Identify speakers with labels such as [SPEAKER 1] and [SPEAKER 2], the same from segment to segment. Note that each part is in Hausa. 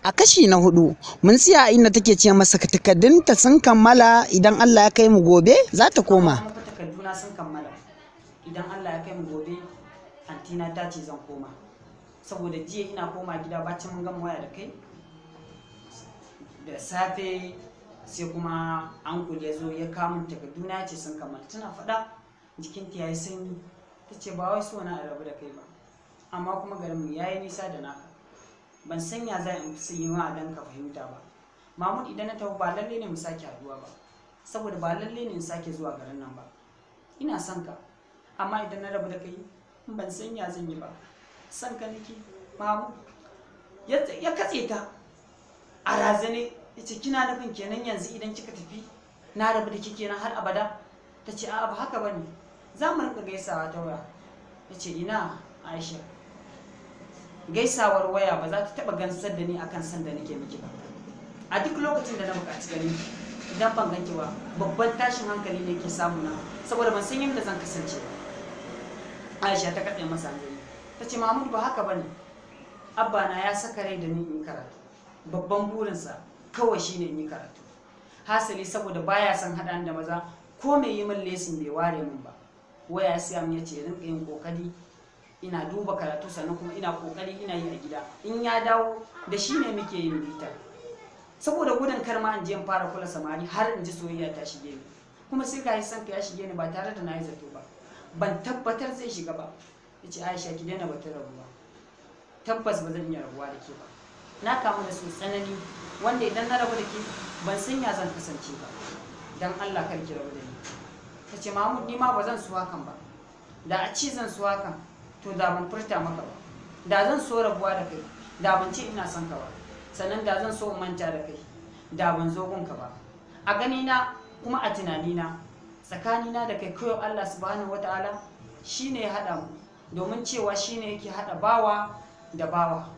[SPEAKER 1] A kashi na 4 mun tsaya inda take ce masa takardunta sun kammala, idan Allah ya kai mu gobe za ta koma.
[SPEAKER 2] Takarduna sun kammala, idan Allah ya kai mu gobe antina ta ce zan koma, saboda jiya ina koma gida bacin mun gama waya da kai da safe, sai kuma ankul ya zo ya kamun takarduna ya ce sun kammala. Tana faɗa jikinta ya yi sanyi, ta ce ba wai so na a rabu da kai ba, amma kuma garinmu ya yi nisa da naka, ban san ya za in yi ma dan ka fahimta ba. Mahmud, idan na tafi ba lalle ne mu sake haduwa ba, saboda ba lalle ne in sake zuwa garin nan ba. Ina son ka, amma idan na rabu da kai ban san ya zan yi ba. Son ka nake Mahmud. Ya katse ta a razane, ya ce kina nufin kenan yanzu idan kika tafi na rabu da ke kenan har abada? Ta ce a'a ba haka bane, za mu rinka gaisawa ta waya. Ya ce ina Aisha, gaisawar waya ba za ta taba gansar da ni akan san da nake miki ba. A duk lokacin da na buƙaci ganin ki, idan ban ganki ba babban tashin hankali ne ke samu na, saboda ban san yadda zan kasance ba. Aisha ta katse masa hanzari, ta ce Mahmud ba haka bane, abba na ya saka rai da ni in karatu, babban burinsa kawai shine in yi karatu. Hasali saboda baya son haɗa da maza, ko mai yi min lesin bai ware min ba. Waya ya siya min ya ce rinka yin kokari ina duba karatu, sannan kuma ina kokari ina yi a gida. In ya dawo da shi ne muke yin bita, saboda gudun kar ma in je in fara kula samari har in ji soyayya ta shige ni. Kuma sai ga san ka ya shige ni ba tare da na yi zato ba, ban tabbatar zai shiga ba. Yace Aisha ki daina batun rabuwa, tabbas ba zan iya rabuwa da ke ba. Na kamu da su tsanani wanda idan na rabu da ke ban san ya zan kasance ba. Dan Allah kar ki rabu da ni. Ta ce Mahmud ni ma ba zan so hakan ba, da a ci zan so hakan to da ban furta maka ba, da zan so rabuwa da kai da ban ce ina son ka ba, sannan da zan so in manta da kai da ban zo gunka ba. A gani na kuma a tunanina tsakanina da kai kawai Allah subhanahu wataala shine ya haɗa mu, domin cewa shine yake haɗa bawa da bawa.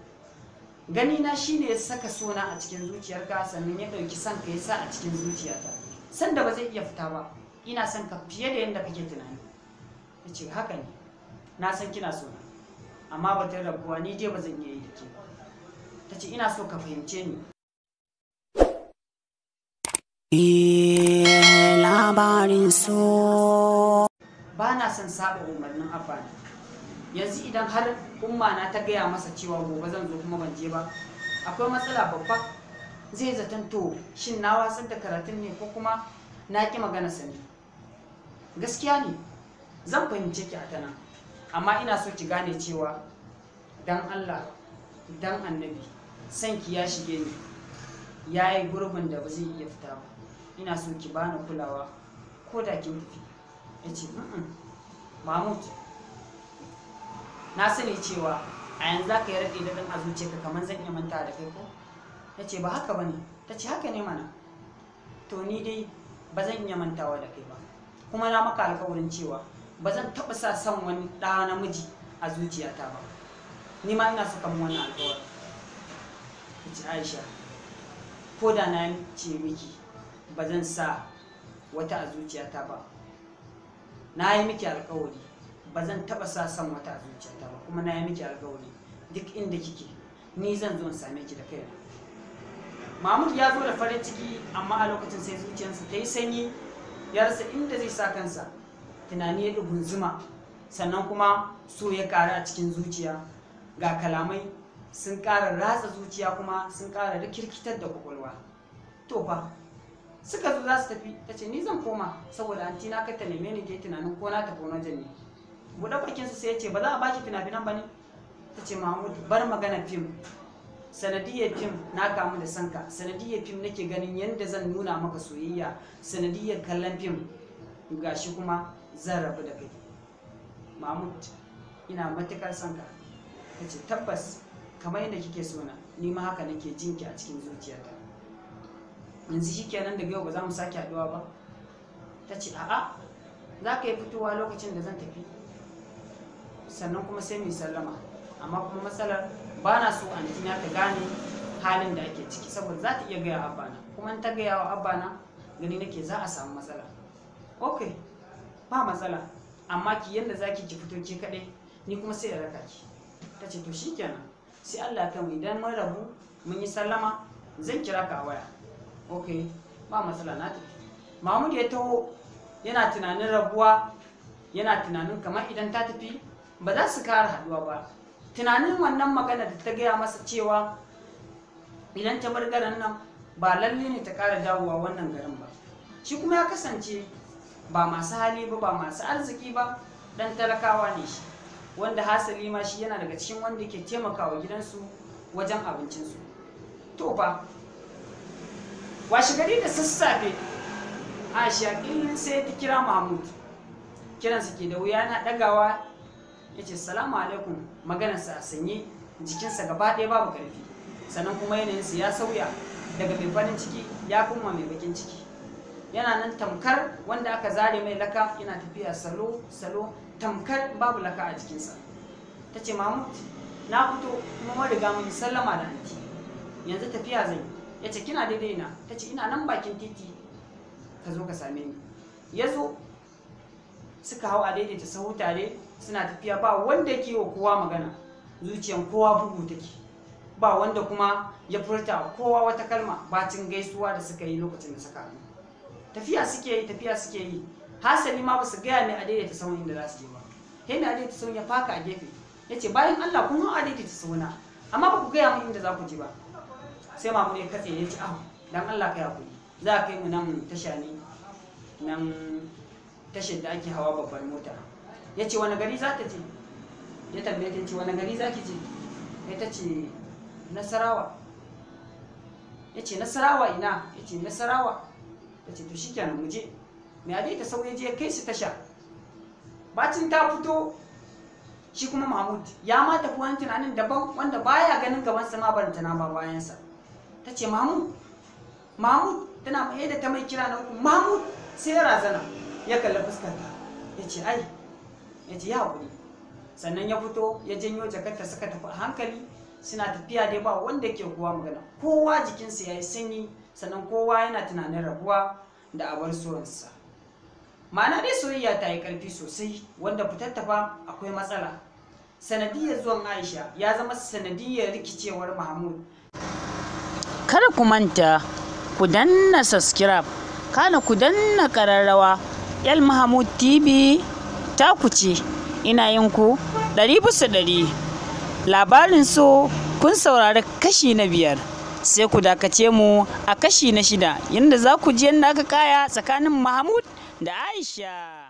[SPEAKER 2] Gani na shine ya saka sona a cikin zuciyarka, sannan ya ɗauki son ka ya sa a cikin zuciyata, sanda ba zai iya fita ba. Ina son ka fiye da yadda kake tunani. Ya ce haka ne, na san kina so na, amma batun rabuwa ni dai ba zan iya yi da ke ba. Ta ce ina so ka fahimce ni.
[SPEAKER 3] Labarin so.
[SPEAKER 2] Ba na son saba umarnin abba na. Yanzu idan har umma na ta gaya masa cewa gobe zan zo kuma ban je ba, akwai matsala babba. Zai zaton to shin na watsar da karatun ne ko kuma na ƙi magana sani. Gaskiya ne zan fahimce ki a tana, amma ina so ki gane cewa dan Allah dan annabi san ki ya shige ni, ya yi gurbin da ba zai iya fita ba. Ina so ki bani kulawa ko da kin tafi. Ya ce Mahmud, na sani cewa a yanzu za ka yi raɗe daɗin a zuciyarka kamar zan iya manta da kai ko? Ya ce ba haka ba ne. Ta ce haka ne mana. To ni dai ba zan iya mantawa da kai ba, kuma na maka alƙawarin cewa ba zan taɓa sa son wani ɗa namiji a zuciyata ba. Ni ma ina so kamar wannan alƙawarin. Ta ce Aisha, ko da na ce miki ba zan sa wata a zuciyata ba, na yi miki alƙawari ba zan taɓa sa son wata a zuciyata ba, kuma na yi miki alƙawari duk inda kike ni zan zo in same ki da kaina. Mahmud ya zo da farin ciki, amma a lokacin sai zuciyarsa ta yi sanyi, ya rasa inda zai sa kansa. Tunani ya ɗugunzuma, sannan kuma so ya ƙaru a cikin zuciya. Ga kalamai sun ƙara ratsa zuciya kuma sun ƙara rikirkitar da kwakwalwa. To fa suka zo za su tafi, ta ce ni zan koma saboda antina kar ta neme ni ta yi tunanin ko na tafi wani wajen ne. Buɗe bakinsa sai ya ce ba za a baki fina-finan ba ne? Ta ce Mahmud bar magana fim, sanadiyar fim na kamu da sanka, sanadiyar fim nake ganin yadda zan nuna maka soyayya, sanadiyar kallon fim gashi kuma zan rabu da kai. Mahmud ina matukar sanka. Ta ce tabbas kamar yadda kike so na, ni ma haka nake jinki a cikin zuciyata. Yanzu shikenan daga yau ba za mu sake haduwa ba? Ta ce a'a, za ka yi fitowa lokacin da zan tafi, sannan kuma sai mu yi sallama. Amma kuma matsalar ba na so antina ta gane halin da ake ciki, saboda za ta iya gaya abbana, kuma in ta gaya wa abbana gani nake za a samu matsala. Ok, ba matsala, amma ki yanda za ki fito ki kaɗai, ni kuma sai in raka ki. Ta ce to shikenan, sai Allah ya kai mu, idan mun rabu Mun yi sallama, zan kira ka a waya. Ok, ba matsala, na tafi. Mahmud ya taho yana tunanin rabuwa, yana tunanin kamar idan ta tafi ba za su kara haduwa ba. Tunanin wannan magana da ta gaya masa cewa idan ta bar garin nan ba lalle ne ta kara dawowa wannan garin ba. Shi kuma ya kasance ba masu hali ba, ba masu arziki ba, dan talakawa ne shi, wanda hasali ma shi yana daga cikin wanda ke taimakawa gidansu wajen abincinsu. To fa, washe gari da sassafe Aisha ƙillin sai ta kira Mahmud. Kiransa ke da wuya yana ɗagawa ya ce salamu alaikum. Maganarsa a sanye, jikinsa gaba ɗaya babu ƙarfi, sannan kuma yanayinsa ya sauya daga mai farin ciki ya kuma mai bakin ciki. Yana nan tamkar wanda aka zare mai laka, yana tafiya salo salo tamkar babu laka a jikinsa. Ta ce Mahmud, na fito kuma mun riga mun sallama da anti, yanzu tafiya zan yi. Ya ce kina daidai na? Ta ce ina nan bakin titi, ka zo ka same ni. Ya zo suka hau a daidaita sahu tare, suna tafiya ba wanda yake wa kowa magana, zuciyan kowa bugu take, ba wanda kuma ya furta kowa wata kalma bacin gaisuwa da suka yi lokacin da suka haɗu. Tafiya suke yi, tafiya suke yi, hasali ma ba su gaya mai a daidaita sahun inda za su je ba. Sai mai a daidaita sahun ya faka a gefe ya ce bayan Allah kun hau a daidaita sahuna amma ba ku gaya min inda za ku je ba. Sai Mamu ya katse ya ce ahu dan Allah ka hakuri, za a kai mu nan tasha ne, nan tashar da ake hawa babbar mota. Ya ce wani gari za ta je? Ya tambaye ta ce wani gari za ki je? Ya ta ce Nasarawa. Ya ce Nasarawa ina? Ya ce Nasarawa. Ta ce to shikenan mu je. Mai adai ta sauye je kai su tasha. Bacin ta fito, shi kuma Mahmud ya ma tafi wani tunanin daban wanda baya ganin gabansa ma barantana ba bayansa. Ta ce Mahmud, Mahmud, tana mai da ta mai kira na uku Mahmud, sai ya razana ya kalli fuskarta ya ce ai, ya ce ya haƙuri. Sannan ya fito ya janyo jakarta suka tafi a hankali, suna tafiya dai ba wanda ke kowa magana, kowa jikinsa ya yi sanyi, sannan kowa yana tunanin rabuwa da abar soyansa. Ma'ana dai soyayya ta yi ƙarfi sosai, wanda fitar ta fa akwai matsala. Sanadiyar zuwan Aisha ya zama sanadiyar rikicewar Mahmud.
[SPEAKER 1] Kada ku manta ku danna subscribe, kana ku danna ƙararrawa. El Mahmud TV ta ku ce, ina yin ku 100%. Labarin so kun saurari kashi na 5, sai ku dakace mu a kashi na 6 yadda za ku ji yadda aka kaya tsakanin Mahmud da Aisha.